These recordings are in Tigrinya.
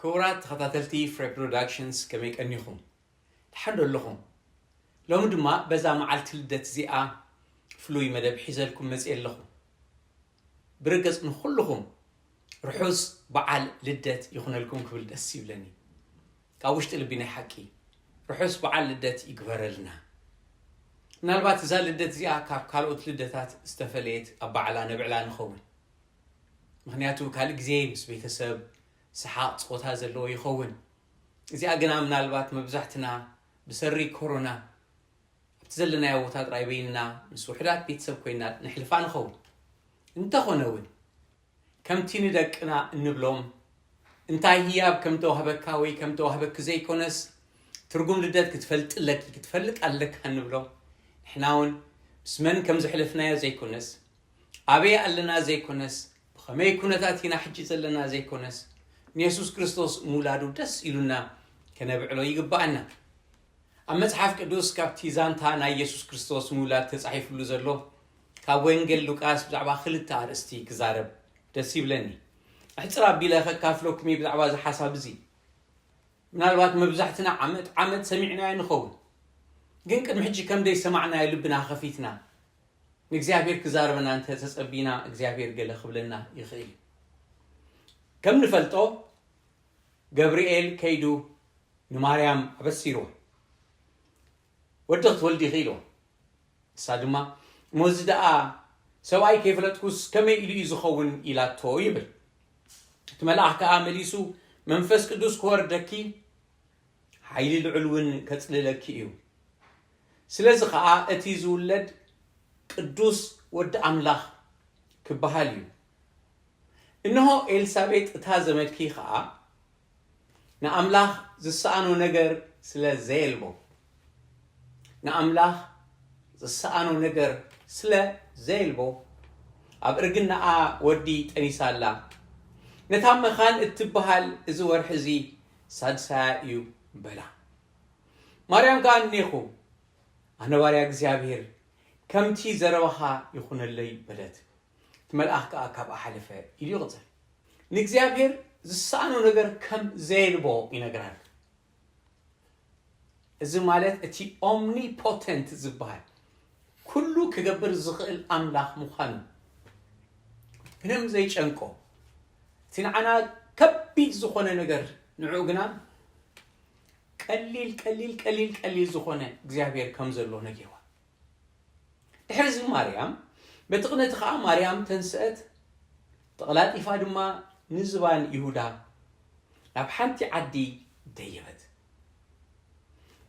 ክቡራት ተኸታተልቲ ፍሬ ፕሮዳክሽንስ፣ ከመይ ቀኒኹም? ደሓን ዶ ኣለኹም? ሎሚ ድማ በዛ መዓልቲ ልደት እዚኣ ፍሉይ መደብ ሒዘልኩም መፅእ ኣለኹ። ብርግፅ ንኹልኹም ርሑስ በዓል ልደት ይኹነልኩም ክብል ደስ ይብለኒ። ካብ ውሽጢ ልቢ ናይ ሓቂ ርሑስ በዓል ልደት ይግበረልና። ምናልባት እዛ ልደት እዚኣ ካብ ካልኦት ልደታት ዝተፈለየት ኣብ በዓላ ነብዕላ ንኸውን። ምኽንያቱ ካልእ ግዜ ምስ ቤተሰብ ሰሓቕ ጾታ ዘለዎ ይኸውን። እዚኣ ግና ምናልባት መብዛሕትና ብሰሪ ኮሮና ኣብቲ ዘለናዮ ቦታ ጥራይ በይንና ምስ ውሑዳት ቤተሰብ ኮይና ንሕልፋ ንኸውን። እንተኾነ እውን ከምቲ ንደቅና እንብሎም እንታይ ህያብ ከም ተዋህበካ ወይ ከም ተዋህበኪ ዘይኮነስ ትርጉም ልደት ክትፈልጥ ኣለኪ ክትፈልጥ ኣለካ እንብሎ ንሕና እውን ምስ መን ከም ዘሕለፍናዮ ዘይኮነስ ኣበይ ኣለና ዘይኮነስ ብኸመይ ኩነታት ኢና ሕጂ ዘለና ዘይኮነስ ንየሱስ ክርስቶስ ምውላዱ ደስ ኢሉና ከነብዕሎ ይግባኣና። ኣብ መጽሓፍ ቅዱስ ካብቲ ዛንታ ናይ የሱስ ክርስቶስ ምውላድ ተጻሒፍሉ ዘሎ ካብ ወንጌል ሉቃስ ብዛዕባ ክልተ ኣርእስቲ ክዛረብ ደስ ይብለኒ። ኣሕጽር ኣቢለ ከካፍለኩም እየ ብዛዕባ እዚ ሓሳብ እዚ። ምናልባት መብዛሕትና ዓመት ዓመት ሰሚዕናዮ ንኸውን፣ ግን ቅድሚ ሕጂ ከም ዘይሰማዕናዮ ልብና ከፊትና ንእግዚኣብሔር ክዛረበና እንተ ተጸቢና እግዚኣብሔር ገለ ክብለና ይኽእል እዩ። ከም ንፈልጦ ገብርኤል ከይዱ ንማርያም ኣበሲርዋ። ወዲ ክትወልዲ ኢኺ ኢልዋ። ንሳ ድማ እሞ እዚ ደኣ ሰብኣይ ከይፈለጥኩስ ከመይ ኢሉ እዩ ዝኸውን ኢላቶ ይብል። እቲ መልኣኽ ከኣ መሊሱ መንፈስ ቅዱስ ክወርደኪ ሓይሊ ልዑል እውን ከጽልለኪ እዩ። ስለዚ ኸኣ እቲ ዝውለድ ቅዱስ ወዲ ኣምላኽ ክበሃል እዩ። እንሆ ኤልሳቤጥ እታ ዘመድኪ ኸኣ ንኣምላኽ ዝሰኣኖ ነገር ስለ ዘየልቦ ንኣምላኽ ዝሰኣኖ ነገር ስለ ዘየልቦ ኣብ እርግናኣ ወዲ ጠኒሳ ኣላ። ነታ መኻን እትበሃል እዚ ወርሒ እዚ ሳድሳያ እዩ በላ። ማርያም ከኣ እኔኹ ኣነ ባርያ እግዚኣብሔር ከምቲ ዘረባኻ ይኹነለይ በለት። እቲ መልኣኽ ከኣ ካብኣ ሓለፈ ኢሉ ይቕጽል። ንእግዚኣብሔር ዝሰኣኖ ነገር ከም ዘየልቦ ይነግረና። እዚ ማለት እቲ ኦምኒፖተንት ዝበሃል ኩሉ ክገብር ዝኽእል ኣምላኽ ምዃኑ ምንም ዘይጨንቆ እቲ ንዓና ከቢድ ዝኾነ ነገር ንዕኡ ግና ቀሊል ቀሊል ቀሊል ቀሊል ዝኾነ እግዚኣብሔር ከም ዘሎ ነጊርዋ። ድሕሪ እዚ ማርያም በቲ ቅነቲ ኸዓ ማርያም ተንስአት፣ ተቐላጢፋ ድማ ንዝባን ይሁዳ ናብ ሓንቲ ዓዲ ደየበት።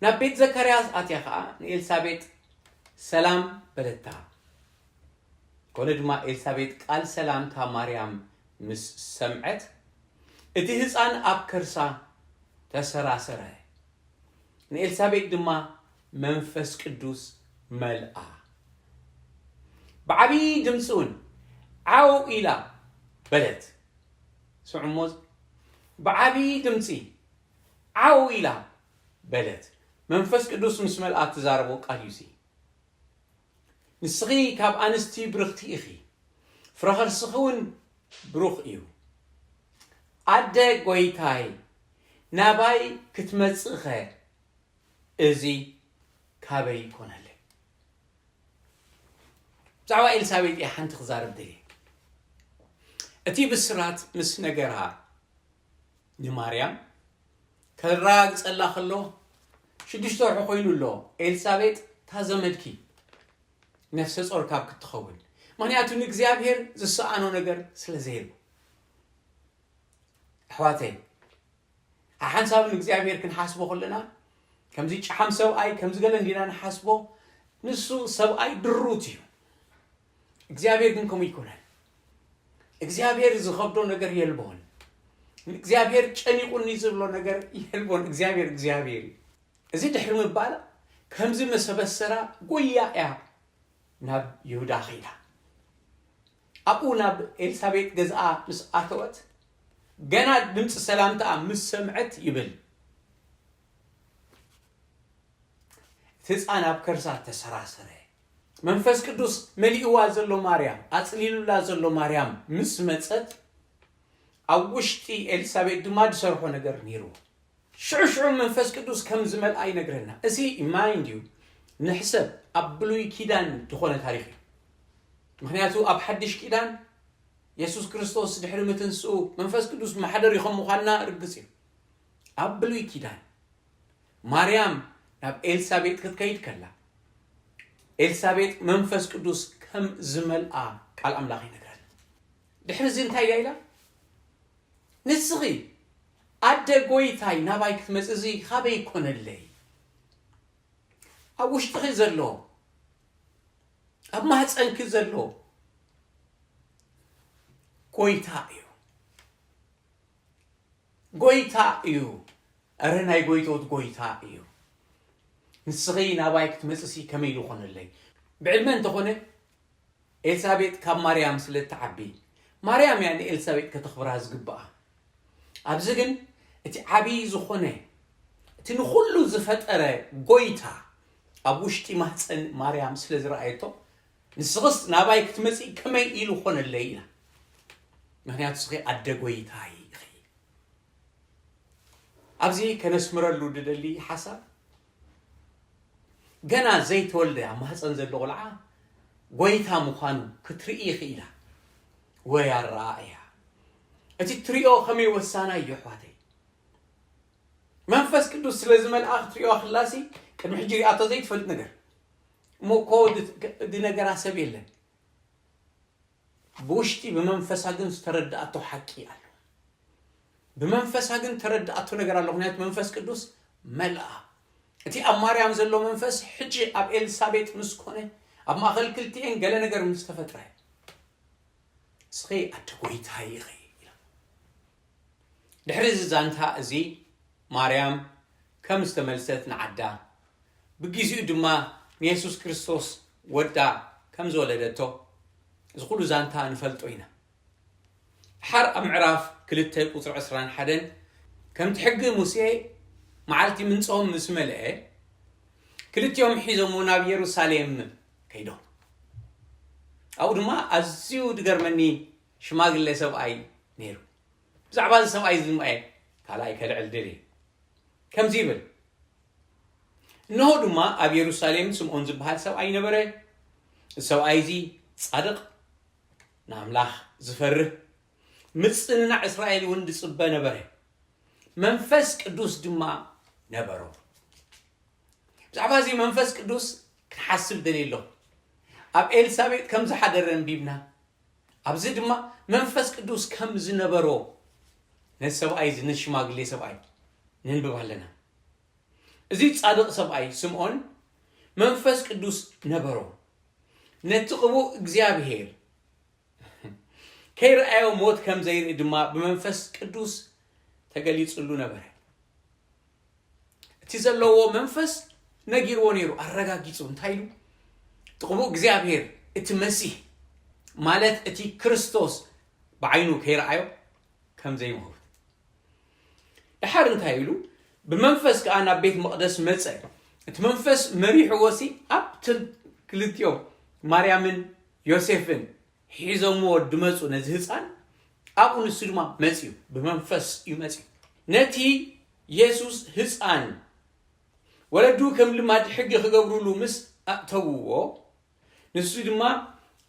ናብ ቤት ዘካርያስ ኣትያ ኸዓ ንኤልሳቤጥ ሰላም በለታ። ኮነ ድማ ኤልሳቤጥ ቃል ሰላምታ ማርያም ምስ ሰምዐት እቲ ህፃን ኣብ ከርሳ ተሰራሰረ። ንኤልሳቤጥ ድማ መንፈስ ቅዱስ መልኣ። ብዓብዪ ድምፂ እውን ዓው ኢላ በለት። ስምዑሞ፣ ብዓብዪ ድምፂ ዓው ኢላ በለት። መንፈስ ቅዱስ ምስ መልኣ እትዛረቦ ቃል እዩ እዚ። ንስኺ ካብ ኣንስቲ ብርኽቲ ኢኺ፣ ፍረ ኸርስኺ እውን ብሩኽ እዩ። ኣደ ጐይታይ፣ ናባይ ክትመጽእኸ እዚ ካበይ ይኮነለይ? ብዛዕባ ኤልሳቤጥ እየ ሓንቲ ክዛረብ ደልየ። እቲ ብስራት ምስ ነገራ ንማርያም ከረጋግጸላ ከሎ ሽዱሽተ ወርሒ ኮይኑ ኣሎ ኤልሳቤጥ እታ ዘመድኪ ነፍሰ ጾር ካብ ክትኸውን። ምኽንያቱ ንእግዚኣብሔር ዝሰኣኖ ነገር ስለ ዘየሎ። ኣሕዋተይ፣ ሓሓንሳብ ንእግዚኣብሔር ክንሓስቦ ከለና ከምዚ ጨሓም ሰብኣይ ከምዚ ገለ እንዲና ንሓስቦ። ንሱ ሰብኣይ ድሩት እዩ። እግዚኣብሔር ግን ከምኡ ይኮነን። እግዚኣብሔር ዝኸብዶ ነገር የልቦን። እግዚኣብሔር ጨኒቁኒ ዝብሎ ነገር የልቦን። እግዚኣብሔር እግዚኣብሔር እዩ። እዚ ድሕሪ ምባል ከምዚ መሰበሰራ ጎያ እያ ናብ ይሁዳ ኸይዳ። ኣብኡ ናብ ኤልሳቤጥ ገዝኣ ምስ ኣተወት ገና ድምፂ ሰላምታኣ ምስ ሰምዐት ይብል እቲ ህፃን ኣብ ከርሳ ተሰራሰረ። መንፈስ ቅዱስ መሊእዋ ዘሎ ማርያም፣ ኣፅሊሉላ ዘሎ ማርያም ምስ መፀት ኣብ ውሽጢ ኤልሳቤጥ ድማ ዝሰርሖ ነገር ነይሩ። ሽዑ ሽዑ መንፈስ ቅዱስ ከም ዝመልኣ ይነግረና። እዚ ማይንድ ዩ ንሕሰብ ኣብ ብሉይ ኪዳን ዝኾነ ታሪኽ እዩ። ምክንያቱ ኣብ ሓድሽ ኪዳን የሱስ ክርስቶስ ድሕሪ ምትንስኡ መንፈስ ቅዱስ መሓደሪ ከም ምዃንና ርግጽ እዩ። ኣብ ብሉይ ኪዳን ማርያም ናብ ኤልሳቤጥ ክትከይድ ከላ ኤልሳቤጥ መንፈስ ቅዱስ ከም ዝመልኣ ቃል ኣምላኽ ይነግረና። ድሕሪ እዚ እንታይ ኢላ ኢላ? ንስኺ ኣደ ጎይታይ ናባይ ክትመጽእ እዚ ካበይ ይኮነለይ? ኣብ ውሽጥኺ ዘሎ፣ ኣብ ማህፀንኪ ዘሎ ጎይታ እዩ። ጎይታ እዩ። እረ ናይ ጎይቶት ጎይታ እዩ። ንስኺ ናባይ ክትመጽሲ ከመይ ዝኾነለይ? ብዕድመ እንተኾነ ኤልሳቤጥ ካብ ማርያም ስለ እትዓቢ፣ ማርያም እያ ንኤልሳቤጥ ከተኽብራ ዝግብኣ። ኣብዚ ግን እቲ ዓብዪ ዝኾነ፣ እቲ ንኹሉ ዝፈጠረ ጎይታ ኣብ ውሽጢ ማህፀን ማርያም ስለ ዝረኣየቶ፣ ንስኽስ ናባይ ክትመፂ ከመይ ኢሉ ኾነለይ ኢላ። ምክንያቱ ንስኺ ኣደ ጎይታይ ኢኺ። ኣብዚ ከነስምረሉ ድደሊ ሓሳብ፣ ገና ዘይተወልደ ኣብ ማህፀን ዘሎ ቆልዓ ጎይታ ምዃኑ ክትርኢ ኢኺ ኢላ። ወይ ኣረኣእያ! እቲ ትሪኦ ከመይ ወሳናይ እዩ ኣሕዋተይ። መንፈስ ቅዱስ ስለ ዝመልኣ ክትሪኦ ክላሲ ቅድሚ ሕጂ ሪኣቶ ዘይትፈልጥ ነገር እሞ እኮ ድ- ድ ነገራ ሰብ የለን። ብውሽጢ ብመንፈሳ ግን ዝተረዳኣቶ ሓቂ ኣሎ። ብመንፈሳ ግን ተረዳኣቶ ነገር ኣሎ። ምክንያቱ መንፈስ ቅዱስ መልኣ። እቲ ኣብ ማርያም ዘሎ መንፈስ ሕጂ ኣብ ኤልሳቤጥ ምስ ኮነ፣ ኣብ ማእኸል ክልቲኤን ገለ ነገር ምስ ተፈጥረ፣ እስኺ ኣደ ጎይታይ ኢኺ ኢላ። ድሕሪ እዚ ዛንታ እዚ ማርያም ከም ዝተመልሰት ንዓዳ፣ ብግዜኡ ድማ ንየሱስ ክርስቶስ ወዳ ከም ዝወለደቶ፣ እዚ ኩሉ ዛንታ ንፈልጦ ኢና። ድሓር ኣብ ምዕራፍ ክልተ ቁጽሪ ዕስራን ሓደን፣ ከምቲ ሕጊ ሙሴ መዓልቲ ምንጽኦም ምስ መልአ፣ ክልቲኦም ሒዞምዎ ናብ የሩሳሌም ከይዶም። ኣብኡ ድማ ኣዝዩ ዝገርመኒ ሽማግለ ሰብኣይ ነይሩ። ብዛዕባ እዚ ሰብኣይ እዚ ድማ እየ ካልኣይ ከልዕል ደልየ። ከምዚ ይብል፣ እንሆ ድማ ኣብ የሩሳሌም ስምዖን ዝበሃል ሰብኣይ ነበረ። እዚ ሰብኣይ እዚ ጻድቕ፣ ንኣምላኽ ዝፈርህ፣ ምጽንናዕ እስራኤል እውን ዝጽበ ነበረ። መንፈስ ቅዱስ ድማ ነበሮ። ብዛዕባ እዚ መንፈስ ቅዱስ ክንሓስብ ደልየ ኣለኹ። ኣብ ኤልሳቤጥ ከም ዝሓደረ ኣንቢብና፣ ኣብዚ ድማ መንፈስ ቅዱስ ከም ዝነበሮ ነቲ ሰብኣይ እዚ፣ ነቲ ሽማግሌ ሰብኣይ ነንብብ ኣለና። እዚ ጻድቕ ሰብኣይ ስምዖን መንፈስ ቅዱስ ነበሮ። ነቲ ቅቡእ እግዚኣብሔር ከይረኣዮ ሞት ከም ዘይርኢ ድማ ብመንፈስ ቅዱስ ተገሊጹሉ ነበረ። እቲ ዘለዎ መንፈስ ነጊርዎ ነይሩ፣ ኣረጋጊጹ። እንታይ ኢሉ? እቲ ቅቡእ እግዚኣብሔር፣ እቲ መሲህ፣ ማለት እቲ ክርስቶስ ብዓይኑ ከይረኣዮ ከም ዘይመውት። ድሓር እንታይ ኢሉ? ብመንፈስ ከኣ ናብ ቤት መቕደስ መጸ። እቲ መንፈስ መሪሕዎ ሲ ኣብተን ክልቲኦም ማርያምን ዮሴፍን ሒዞምዎ ድመጹ ነዚ ህፃን፣ ኣብኡ ንሱ ድማ መጽዩ፣ ብመንፈስ እዩ መጽዩ። ነቲ የሱስ ህፃን ወለዱ ከም ልማድ ሕጊ ክገብሩሉ ምስ ኣእተውዎ፣ ንሱ ድማ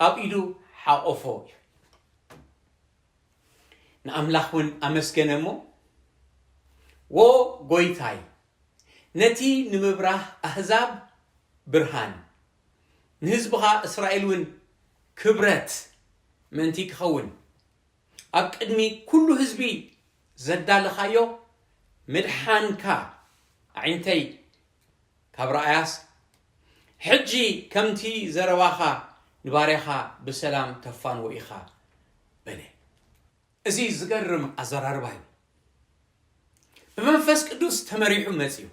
ኣብ ኢዱ ሓቆፎ እዩ። ንኣምላኽ እውን ኣመስገነ እሞ፣ "ዎ ጎይታይ፣ ነቲ ንምብራህ ኣህዛብ ብርሃን፣ ንህዝብኻ እስራኤል እውን ክብረት ምእንቲ ክኸውን፣ ኣብ ቅድሚ ኩሉ ህዝቢ ዘዳለኻዮ ምድሓንካ ኣዒንተይ ካብ ረኣያስ፣ ሕጂ ከምቲ ዘረባኻ ንባርያኻ ብሰላም ተፋንዎ ኢኻ" በለ። እዚ ዝገርም ኣዘራርባ እዩ። ብመንፈስ ቅዱስ ተመሪሑ መጺኡ።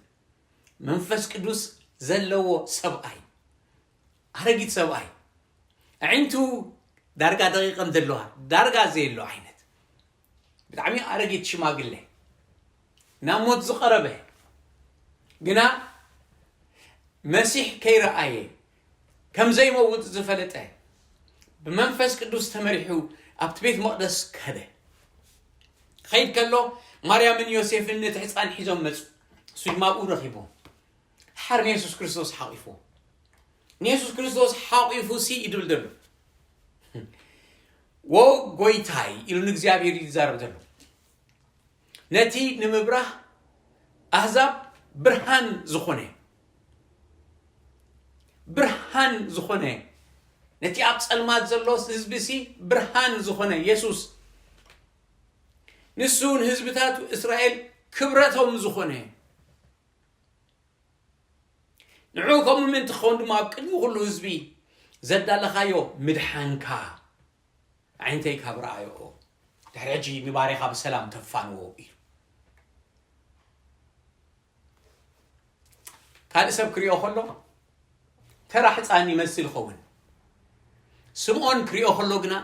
መንፈስ ቅዱስ ዘለዎ ሰብኣይ፣ ኣረጊት ሰብኣይ፣ ኣዒንቱ ዳርጋ ደቂቐን ዘለዋ፣ ዳርጋ ዘየሎ ዓይነት፣ ብጣዕሚ ኣረጊት ሽማግለ፣ ናብ ሞት ዝቐረበ፣ ግና መሲሕ ከይረኣየ ከም ዘይመውት ዝፈለጠ፣ ብመንፈስ ቅዱስ ተመሪሑ ኣብቲ ቤት መቕደስ ከደ። ኸይድ ከሎ ማርያምን ዮሴፍን ነቲ ህፃን ሒዞም መፁ። እሱ ድማ ኣብኡ ረኺቡ ሓር ንየሱስ ክርስቶስ ሓቂፉ። ንየሱስ ክርስቶስ ሓቂፉ ሲ ይድብል ዘሎ። ወ ጎይታይ ኢሉ ንእግዚኣብሔር ይዛረብ ዘሎ። ነቲ ንምብራህ ኣህዛብ ብርሃን ዝኾነ፣ ብርሃን ዝኾነ፣ ነቲ ኣብ ጸልማት ዘሎ ህዝቢ ሲ ብርሃን ዝኾነ የሱስ፣ ንሱ ንህዝብታቱ እስራኤል ክብረቶም ዝኾነ፣ ንዑ ከምኡ ምእንቲ ክኸውን ድማ ኣብ ቅድሚ ኩሉ ህዝቢ ዘዳለኻዮ ምድሓንካ ኣዒንተይ ካብ ረኣዮኦ ድሕሪ ሕጂ ንባርያኻ ብሰላም ተፋንዎ ኢሉ። ካልእ ሰብ ክሪኦ ከሎ ተራ ሕፃን ይመስል ይኸውን። ስምዖን ክሪኦ ከሎ ግና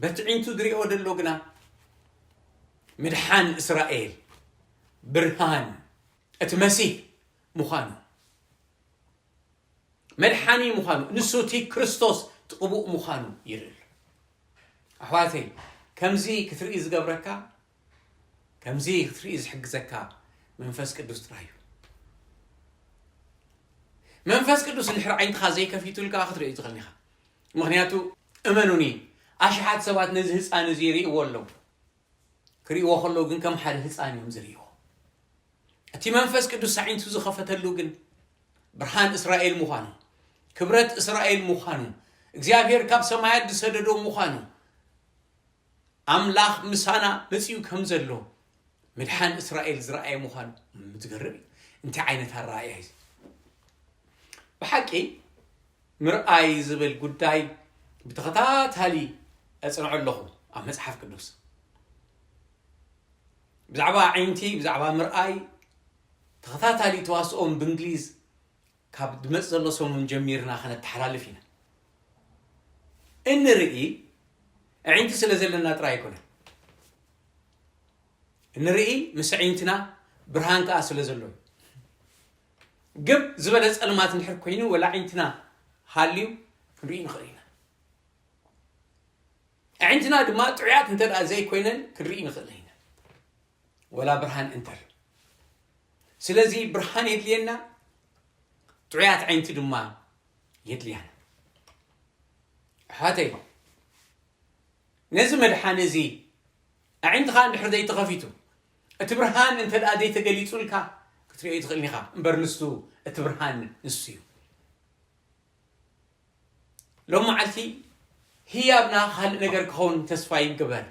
በቲ ዒንቱ ዝሪኦ ዘሎ ግና ምድሓን እስራኤል ብርሃን እቲ መሲህ ምዃኑ መድሓኒ ምዃኑ ንሱ እቲ ክርስቶስ እቲ ቅቡእ ምዃኑ ይርኢ ኣሎ። ኣሕዋተይ ከምዚ ክትርኢ ዝገብረካ ከምዚ ክትርኢ ዝሕግዘካ መንፈስ ቅዱስ ጥራይ እዩ። መንፈስ ቅዱስ እንድሕር ዓይንትኻ ዘይከፊቱልካ ክትርኢ ትኽእል ኢኻ። ምኽንያቱ እመኑኒ ኣሽሓት ሰባት ነዚ ህፃን እዚ ይርእይዎ ኣለዉ። ክርእይዎ ከለዉ ግን ከም ሓደ ህፃን እዮም ዝርእይዎ። እቲ መንፈስ ቅዱስ ኣዒንቱ ዝኸፈተሉ ግን ብርሃን እስራኤል ምዃኑ፣ ክብረት እስራኤል ምዃኑ፣ እግዚኣብሔር ካብ ሰማያት ዝሰደዶ ምዃኑ፣ ኣምላኽ ምሳና መጺኡ ከም ዘሎ ምድሓን እስራኤል ዝረኣየ ምዃኑ ዝገርም እዩ። እንታይ ዓይነት ኣረኣእያ እዩ እዚ? ብሓቂ ምርኣይ ዝብል ጉዳይ ብተኸታታሊ እጽንዖ ኣለኹ ኣብ መጽሓፍ ቅዱስ። ብዛዕባ ኣዒንቲ ብዛዕባ ምርኣይ ተኸታታሊ ተዋስኦም ብእንግሊዝ ካብ ዝመጽእ ዘሎ ሰሙን ጀሚርና ከነተሓላልፍ ኢና። እንርኢ ኣዒንቲ ስለ ዘለና ጥራይ ኣይኮነን። እንርኢ ምስ ኣዒንትና ብርሃን ከኣ ስለ ዘሎ እዩ። ግብ ዝበለ ጸልማት እንድሕር ኮይኑ ወላ ኣዒንትና ሃልዩ ክንርኢ ንኽእል ኢና። ኣዒንትና ድማ ጥዑያት እንተ ደኣ ዘይኮይነን ክንርኢ ንኽእል ኢና። ወላ ብርሃን እንተር ስለዚ ብርሃን የድልየና፣ ጥዑያት ዓይንቲ ድማ የድልያና። ኣሕዋተይ ነዚ መድሓኒ እዚ ኣዒንትኻ እንድሕር ዘይተኸፊቱ እቲ ብርሃን እንተ ደኣ ዘይተገሊጹልካ ክትሪኦ ይትኽእል ኢኻ እምበር ንሱ እቲ ብርሃን ንሱ እዩ። ሎም መዓልቲ ህያብና ካልእ ነገር ክኸውን ተስፋ ይግበር።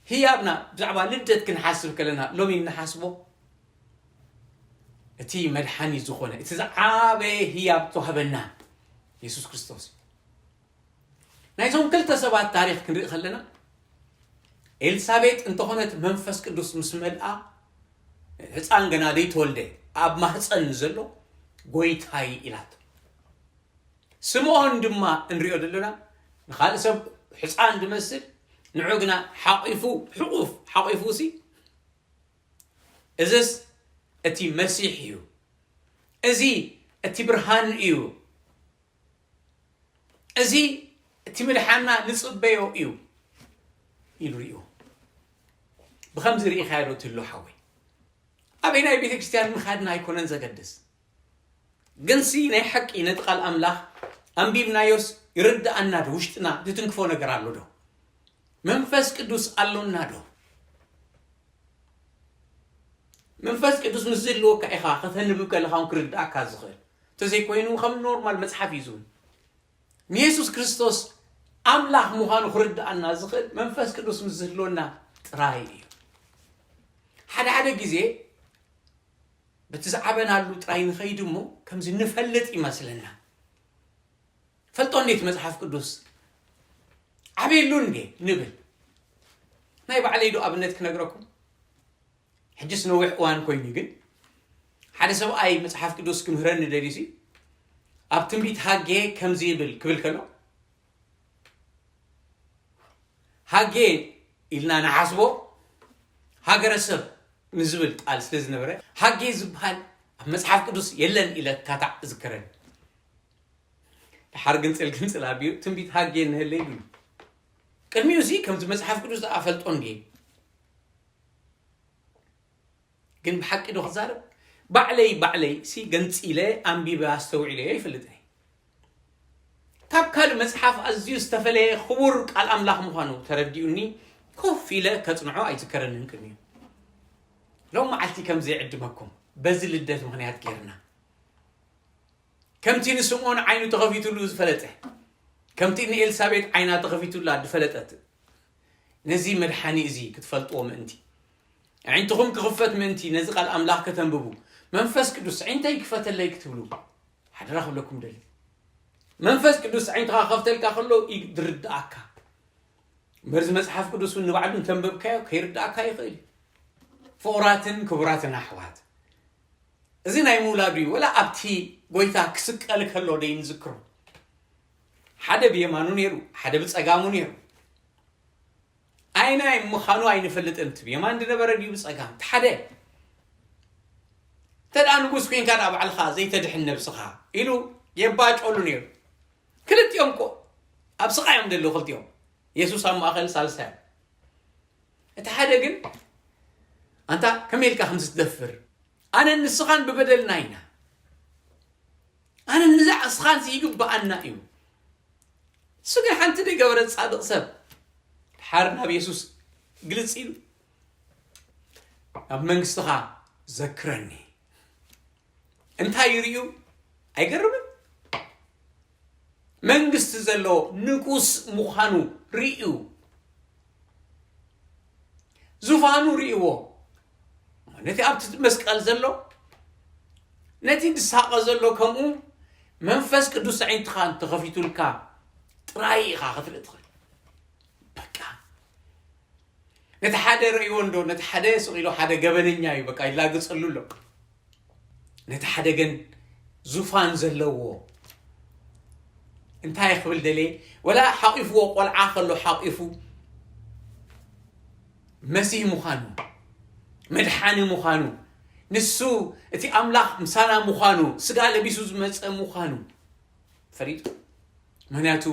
ህያብና ብዛዕባ ልደት ክንሓስብ ከለና ሎሚ እንሓስቦ እቲ መድሓኒ ዝኾነ እቲ ዝዓበየ ህያብ ተዋህበና የሱስ ክርስቶስ እዩ። ናይዞም ክልተ ሰባት ታሪኽ ክንርኢ ከለና ኤልሳቤጥ እንተኾነት መንፈስ ቅዱስ ምስ መልኣ ህፃን ገና ዘይተወልደ ኣብ ማህፀን ዘሎ ጎይታይ ኢላቶ። ስምዖን ድማ እንሪኦ ዘለና ንኻልእ ሰብ ሕፃን ዝመስል ንዑ ግና ሓቂፉ ሕቑፍ ሓቂፉ ሲ እዝስ እቲ መሲሕ እዩ፣ እዚ እቲ ብርሃን እዩ፣ እዚ እቲ ምድሓና ንፅበዮ እዩ ኢሉ ሪእዎ። ብኸምዚ ርኢኻዮ ዶ ትህሉ ሓወይ? ኣበይ ናይ ቤተ ክርስቲያን ምኻድና ኣይኮነን ዘገድስ። ግንሲ ናይ ሓቂ ነቲ ቃል ኣምላኽ ኣንቢብናዮስ ይርድኣና ዶ? ውሽጥና ዝትንክፎ ነገር ኣሎ ዶ? መንፈስ ቅዱስ ኣሎና ዶ? መንፈስ ቅዱስ ምስ ዝህልወካ ኢኻ ከተንብብ ከለኻ እውን ክርድኣካ ዝኽእል። እንተዘይኮይኑ ከም ኖርማል መጽሓፍ እዩ ዝብል። ንየሱስ ክርስቶስ ኣምላኽ ምዃኑ ክርድኣና ዝኽእል መንፈስ ቅዱስ ምስ ዝህልወና ጥራይ እዩ። ሓደ ሓደ ግዜ በቲ ዝዓበናሉ ጥራይ ንኸይድ እሞ ከምዚ ንፈልጥ ይመስለና። ፈልጦ እንዴት መጽሓፍ ቅዱስ ዓብየሉ እንዴ ንብል። ናይ ባዕለይ ዶ ኣብነት ክነግረኩም? ሕጅስ ነዊሕ እዋን ኮይኑ ግን ሓደ ሰብኣይ መጽሓፍ ቅዱስ ክምህረኒ ደሊሲ ኣብ ትንቢት ሃጌ ከምዚ ይብል ክብል ከሎ ሃጌ ኢልና ንሓስቦ ሃገረሰብ ንዝብል ቃል ስለ ዝነበረ ሃጌ ዝበሃል ኣብ መጽሓፍ ቅዱስ የለን ኢለ ካታዕ እዝከረኒ። ድሓር ግንጽል ግንጽል ኣቢሉ ትንቢት ሃጌ እንሀለ ኢሉ ቅድሚኡ እዚ ከምዚ መጽሓፍ ቅዱስ ዝኣፈልጦ እንድየ ግን ብሓቂ ዶ ክዛረብ? ባዕለይ ባዕለይ ሲ ገንፂለ ኣንቢበ ኣስተውዒለዮ ይፈልጥ እየ። ካብ ካልእ መጽሓፍ ኣዝዩ ዝተፈለየ ክቡር ቃል ኣምላኽ ምዃኑ ተረዲኡኒ ኮፍ ኢለ ከጽንዖ ኣይዝከረንን ቅድሚኡ። ሎም መዓልቲ ከም ዘይዕድመኩም በዚ ልደት ምኽንያት ጌርና፣ ከምቲ ንስምዖን ዓይኑ ተኸፊቱሉ ዝፈለጠ፣ ከምቲ ንኤልሳቤጥ ዓይና ተኸፊቱላ ዝፈለጠት፣ ነዚ መድሓኒ እዚ ክትፈልጥዎ ምእንቲ፣ ኣዒንትኹም ክኽፈት ምእንቲ፣ ነዚ ቃል ኣምላኽ ከተንብቡ፣ መንፈስ ቅዱስ ኣዒንተይ ክፈተለይ ክትብሉ ሓደራ ክብለኩም ደሊ። መንፈስ ቅዱስ ኣዒንትኻ ከፍተልካ ከሎ እዩ ዝርድኣካ። እምበርዚ መጽሓፍ ቅዱስ እውን ንባዕሉ እንተንበብካዮ ከይርድኣካ ይኽእል እዩ። ፍቑራትን ክቡራትን ኣሕዋት፣ እዚ ናይ ምውላዱ እዩ። ወላ ኣብቲ ጎይታ ክስቀል ከሎ ደይ ንዝክሮ፣ ሓደ ብየማኑ ነይሩ፣ ሓደ ብጸጋሙ ነይሩ። ኣይናይ ምዃኑ ኣይንፈልጥን። እቲ ብየማን ዝነበረ ድዩ ብጸጋም? እቲ ሓደ። እንተ ደኣ ንጉስ ኮይንካ ደኣ ባዕልኻ ዘይተድሕን ነብስኻ ኢሉ የባጨሉ ነይሩ። ክልቲኦም እኮ ኣብ ስቓይ እዮም ዘለዉ ክልቲኦም። የሱስ ኣብ ማእኸል ሳልሳዮም። እቲ ሓደ ግን ኣንታ ከመይ ኢልካ ከምዚ ትደፍር? ኣነን ንስኻን ብበደልና ኢና። ኣነ ንዛ እስኻንሲ ይግብኣና እዩ። እሱ ግን ሓንቲ ዘይገበረ ጻድቕ ሰብ ድሓር ናብ የሱስ ግልጽ ኢሉ ናብ መንግስትኻ ዘክረኒ እንታይ ይርእዩ? ኣይገርምን? መንግስቲ ዘለዎ ንጉስ ምዃኑ ርእዩ፣ ዙፋኑ ርእይዎ። ነቲ ኣብቲ መስቀል ዘሎ፣ ነቲ ዝሳቐ ዘሎ ከምኡ መንፈስ ቅዱስ ኣዒንትኻ እንተኸፊቱልካ ጥራይ ኢኻ ክትርኢ ትኽእል። በቃ ነቲ ሓደ ርእይዎ እንዶ፣ ነቲ ሓደ ስቕ ኢሉ ሓደ ገበነኛ እዩ በቃ ይላገጸሉ ኣሎ። ነቲ ሓደ ግን ዙፋን ዘለዎ እንታይ ክብል ደልየ? ወላ ሓቂፍዎ ቆልዓ ከሎ ሓቂፉ መሲህ ምዃኑ፣ መድሓኒ ምዃኑ፣ ንሱ እቲ ኣምላኽ ምሳና ምዃኑ፣ ስጋ ለቢሱ ዝመጸ ምዃኑ ፈሊጡ። ምኽንያቱ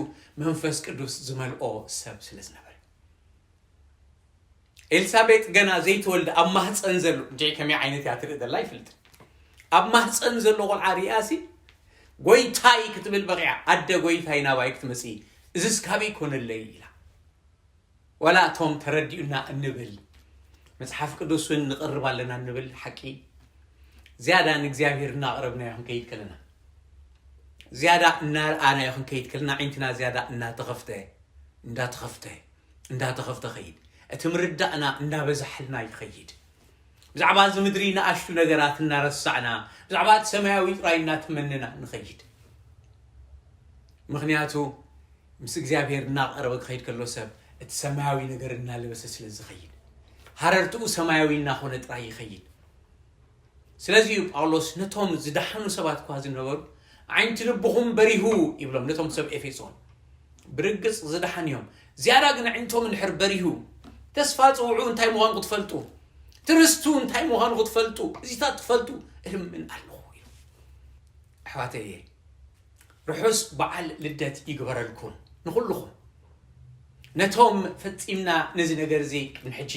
መንፈስ ቅዱስ ዝመልኦ ሰብ ስለ ዝነበረ። ኤልሳቤጥ ገና ዘይትወልድ ኣብ ማህፀን ዘሎ፣ እንጂ ከመይ ዓይነት እያ ትርኢ ዘላ ይፍልጥ። ኣብ ማህፀን ዘሎ ቆልዓ ሪኣሲ ጎይታይ ክትብል በቂዓ፣ ኣደ ጎይታይ ናባይ ክትመፂ፣ እዝስ ካበይ ኮነለይ ኢላ። ዋላ እቶም ተረዲኡና እንብል፣ መጽሓፍ ቅዱስ እውን ንቕርብ ኣለና እንብል ሓቂ፣ ዝያዳ ንእግዚኣብሔር እናቕረብናዮ ክንከይድ ከለና፣ ዝያዳ እናርኣናዮ ክንከይድ ከለና፣ ዓይንትና ዝያዳ እናተኸፍተ፣ እንዳተኸፍተ፣ እንዳተኸፍተ ኸይድ። እቲ ምርዳእና እንዳበዛሕልና ይኸይድ። ብዛዕባ እዚ ምድሪ ንኣሽቱ ነገራት እናረሳዕና፣ ብዛዕባ እቲ ሰማያዊ ጥራይ እናተመነና ንኸይድ። ምኽንያቱ ምስ እግዚኣብሔር እናቐረበ ክኸይድ ከሎ ሰብ እቲ ሰማያዊ ነገር እናለበሰ ስለ ዝኸይድ፣ ሃረርትኡ ሰማያዊ እናኾነ ጥራይ ይኸይድ። ስለዚ እዩ ጳውሎስ ነቶም ዝደሓኑ ሰባት እኳ ዝነበሩ፣ "ዓይንቲ ልብኹም በሪሁ" ይብሎም ነቶም ሰብ ኤፌሶን። ብርግጽ ዝደሓኑ እዮም። ዝያዳ ግን ኣዒንቶም እንድሕር በሪሁ፣ ተስፋ ጽውዑ እንታይ ምዃኑ ክትፈልጡ፣ ትርስቱ እንታይ ምዃኑ ክትፈልጡ፣ እዚታት ትፈልጡ እልምን ኣለኹ ኢሉ። ኣሕዋተየ፣ ርሑስ በዓል ልደት ይግበረልኩም ንኹልኹም። ነቶም ፈጺምና ነዚ ነገር እዚ ቅድሚ ሕጂ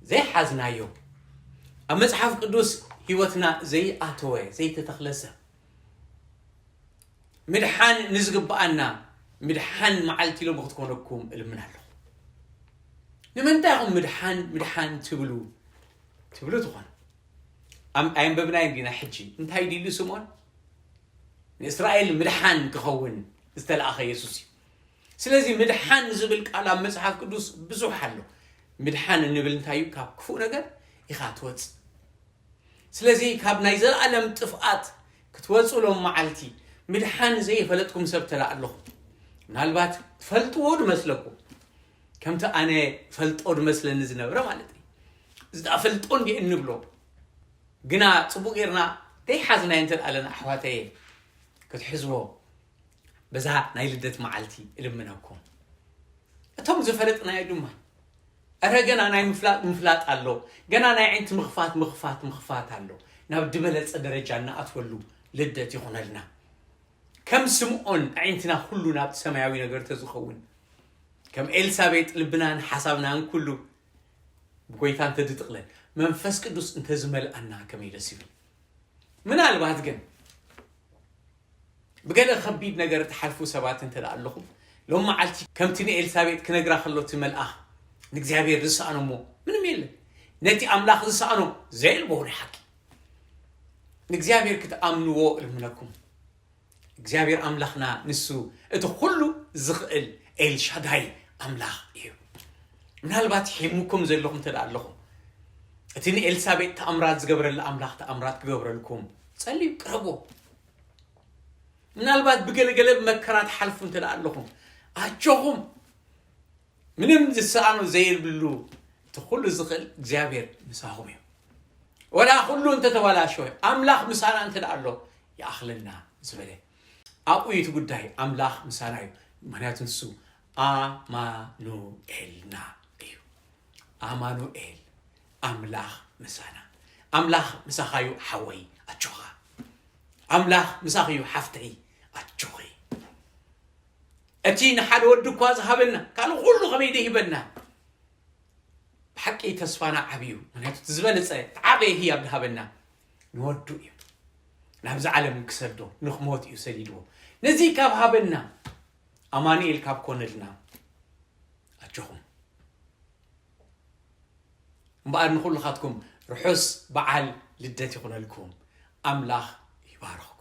ዘይሓዝናዮ፣ ኣብ መጽሓፍ ቅዱስ ህይወትና ዘይኣተወ፣ ዘይተተኽለ ሰብ፣ ምድሓን ንዝግብኣና ምድሓን መዓልቲ ሎሚ ክትኮነኩም እልምን ኣለኹ። ንምንታይ ኢኹም ምድሓን፣ ምድሓን ትብሉ? ትብሉ ትኾኑ። ኣም-፣ ኣየንበብናዮን ዲና ሕጂ? እንታይ ድዩ ኢሉ ስምዖን? ንእስራኤል ምድሓን ክኸውን ዝተላእኸ የሱስ እዩ። ስለዚ ምድሓን ዝብል ቃል ኣብ መጽሓፍ ቅዱስ ብዙሕ ኣሎ። ምድሓን እንብል እንታይ እዩ? ካብ ክፉእ ነገር ኢኻ ትወጽእ። ስለዚ ካብ ናይ ዘለኣለም ጥፍኣት ክትወጹ ሎም መዓልቲ ምድሓን ዘይፈለጥኩም ሰብ ተላ ኣለኹም። ምናልባት ትፈልጥዎ ድመስለኩም። ከምቲ ኣነ ፈልጦ ድመስለኒ ዝነበረ ማለት እዩ። እዚ ደኣ ፈልጦ እንዲ እንብሎ። ግና ጽቡቕ ጌርና ዘይሓዝናዮ እንተ ኣለና ኣሕዋተየ ክትሕዝዎ በዛ ናይ ልደት መዓልቲ እልምነኩም። እቶም ዝፈለጥናዮ ድማ፣ እረ ገና ናይ ምፍላጥ ምፍላጥ ኣሎ፣ ገና ናይ ዓይንቲ ምኽፋት ምኽፋት ምኽፋት ኣሎ። ናብ ዝበለጸ ደረጃ እናኣትወሉ ልደት ይኹነልና። ከም ስምዖን ኣዒንትና ኩሉ ናብቲ ሰማያዊ ነገር ተዝኸውን፣ ከም ኤልሳቤጥ ልብናን ሓሳብናን ኩሉ ብጎይታ እንተድጥቕለል፣ መንፈስ ቅዱስ እንተዝመልኣና ከመይ ደስ ይብል። ምናልባት ግን ብገለ ከቢድ ነገር ትሓልፉ ሰባት እንተ ደኣ ኣለኹም፣ ሎም መዓልቲ ከምቲ ንኤልሳቤጥ ክነግራ ከሎ እቲ መልኣኽ ንእግዚኣብሔር ዝሰኣኖ እሞ ምንም የለን። ነቲ ኣምላኽ ዝሰኣኖ ዘየልቦ ናይ ሓቂ ንእግዚኣብሔር ክትኣምንዎ እልምነኩም። እግዚኣብሔር ኣምላኽና ንሱ እቲ ኩሉ ዝኽእል ኤልሻዳይ ኣምላኽ እዩ። ምናልባት ሒሙኩም ዘለኹም እንተ ደኣ ኣለኹም፣ እቲ ንኤልሳቤጥ ተኣምራት ዝገብረላ ኣምላኽ ተኣምራት ክገብረልኩም ጸልዩ፣ ቅረቦ። ምናልባት ብገለገለ መከራ ትሓልፉ እንተ ደኣ ኣለኹም፣ ኣጆኹም። ምንም ዝሰኣኖ ዘይብሉ እቲ ኩሉ ዝኽእል እግዚኣብሔር ምሳኹም እዩ። ወላ ኩሉ እንተተባላሸወ ኣምላኽ ምሳና እንተ ደኣ ኣሎ ይኣኽለና ዝበለ ኣብኡ እዩ እቲ ጉዳይ። ኣምላኽ ምሳና እዩ። ምክንያቱ ንሱ ኣማኑኤልና እዩ። ኣማኑኤል ኣምላኽ ምሳና። ኣምላኽ ምሳኻዩ ሓወይ ኣጆኻ። ኣምላኽ ምሳኽዩ ሓፍተይ ኣጆኺ። እቲ ንሓደ ወዲ እኳ ዝሃበና ካልእ ኩሉ ከመይ ደይህበና። ብሓቂ ተስፋና ዓብዩ። ምክንያቱ እቲ ዝበለጸ እቲ ዓበየ ህያብ ዝሃበና ንወዱ እዩ። ናብዚ ዓለም ክሰዶ ንክሞት እዩ ሰዲድዎ። ነዚ ካብ ሃበና ኣማኑኤል ካብ ኮነልና ኣጆኹም። እምበኣር ንኹልኻትኩም ርሑስ በዓል ልደት ይኹነልኩም። ኣምላኽ ይባርኽኩም።